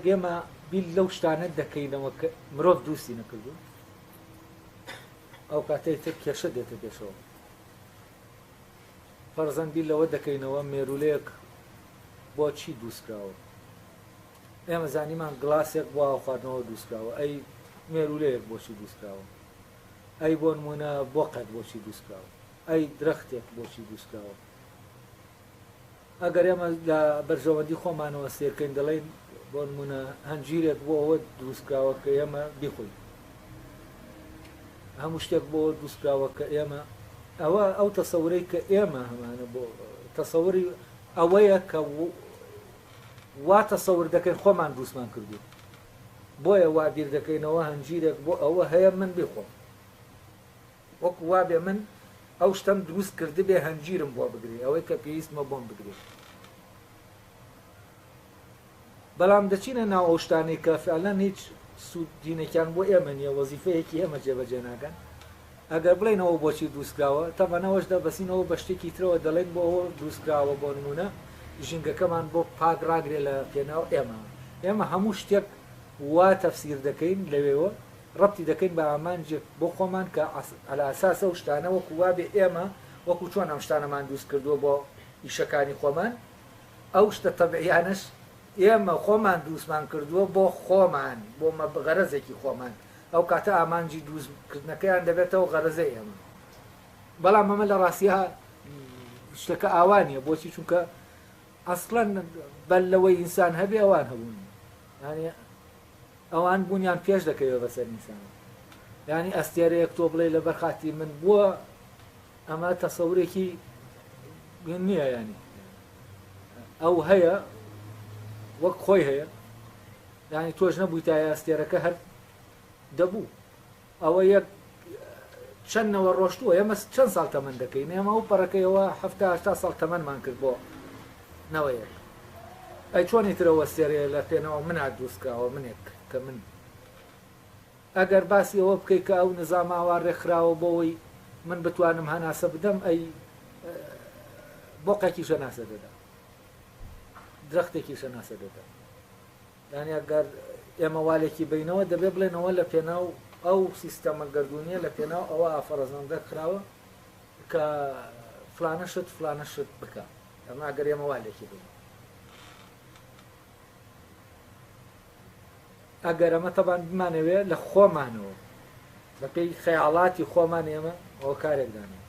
کاتێک ئێمە بیر لەو شتانە دەکەینەوە کە مرۆڤ دروستی نەکردوون، ئەو کاتەی تر کێشە دێتە پێشەوە. فەرزەن بیر لەوە دەکەینەوە مێروولەیەک بۆ چی دروستکراوە؟ ئێمە زانیمان گڵاسێک بۆ ئاو خواردنەوە دروستکراوە، ئەی مێروولەیەک بۆچی دروستکراوە؟ ئەی بۆ نموونە بۆقێک بۆچی دروستکراوە؟ ئەی درەختێک بۆچی دروستکراوە؟ ئەگەر ئێمە لە بەرژەوەندی خۆمانەوە سێرکەین دەڵێین بۆ نموونە هەنجیرێک بۆ ئەوە دروستکراوە کە ئێمە بیخۆین، هەموو شتێک بۆ ئەوە دروستکراوە کە ئێمە ئەوە ئەو تەسەورەی کە ئێمە هەمانە بۆ تەسەوری ئەوەیە کە وا تەسەور دەکەین خۆمان دروستمان کردووە، بۆیە وا بیر دەکەینەوە هەنجیرێک بۆ ئەوە هەیە من بیخۆم، وەکو وابێ من ئەو شتەم دروست کردبێ هەنجیرم بۆ بگرێ ئەوەی کە پێویستمە بۆم بگرێ. بەڵام دەچینە ناو ئەو شتانەی کە فعلەن هیچ سوودینێکیان بۆ ئێمە نییە، وەزیفەیەکی ئێمە جێبەجێ ناکەن. ئەگەر بڵێین ئەوە بۆچی دروستکراوە، تەبعەن ئەوەش دەبەستینەوە بە شتێکی ترەوە دەڵێین بۆ ئەوە دروستکراوە بۆ نموونە ژینگەکەمان بۆ پاک ڕاگرێ لە پێناو ئێمە. ئێمە هەموو شتێک وا تەفسیر دەکەین لەوێوە ڕەبتی دەکەین بە ئامانجێک بۆ خۆمان کە عەلا ئەساس ئەو شتانە وەکو وابێ ئێمە وەکو چۆن ئەم شتانەمان دروست کردووە بۆ ئیشەکانی خۆمان ئەو شتە تەبعیانەش ئێمە خۆمان دروستمان کردووە بۆ خۆمان بۆ غەرەزێکی خۆمان ئەو کاتە ئامانجی دروست کردنەکەیان دەبێتەوە غەرەزەی ئێمە. بەڵام ئەمە لە ڕاستیا شتەکە ئاوا نییە. بۆچی؟ چونکە ئەسڵەن بەر لەوەی ئینسان هەبێ ئەوان هەبوون، یعنی ئەوان بوونیان پێش دەکەوێت بەسەر ئینسان. یعنی ئەستێرەیەک تۆ بڵێ لەبەر خاتی من بووە، ئەمە تەسەورێکی نییە. یعنی ئەو هەیە وەک خۆی هەیە، یعنی تۆش نەبوویتایە ئەستێرەکە هەر دەبوو. ئەوە یەک چەند نەوە ڕۆشتووە، ئێمە چەند ساڵ تەمەن دەکەین، ئێمە ئەو پەڕەکەیەوە 70 80 ساڵ تەمەنمان کرد بۆ نەوەیەک. ئەی چۆنی ترەوە سێرەیە لە پێناو منا دروست کراوە، منێک کە من ئەگەر باسی ئەوە بکەی کە ئەو نظام ئاوا ڕێکخراوە بۆەوەی من بتوانم هەناسە بدەم، ئەی بۆقێکیش هەناسە دەدا، درەختێکیش هەناسە دەدا. یانی ئەگەر ئێمە والێکی بینەوە دەبێ بڵێنەوە لە پێناو ئەو سیستەمە گەردوونیە، لە پێناو ئەوە ئافەڕەزان ڕێکخراوە کە فلانە شت فلانە شت بکە. ئەمە ئەگەر ئێمە والێکی بین، ئەگەر ئەمە تەبان بمانەوێ لە خۆمانەوە بەپێی خەیاڵاتی خۆمان ئێمە هۆکارێک دانێن.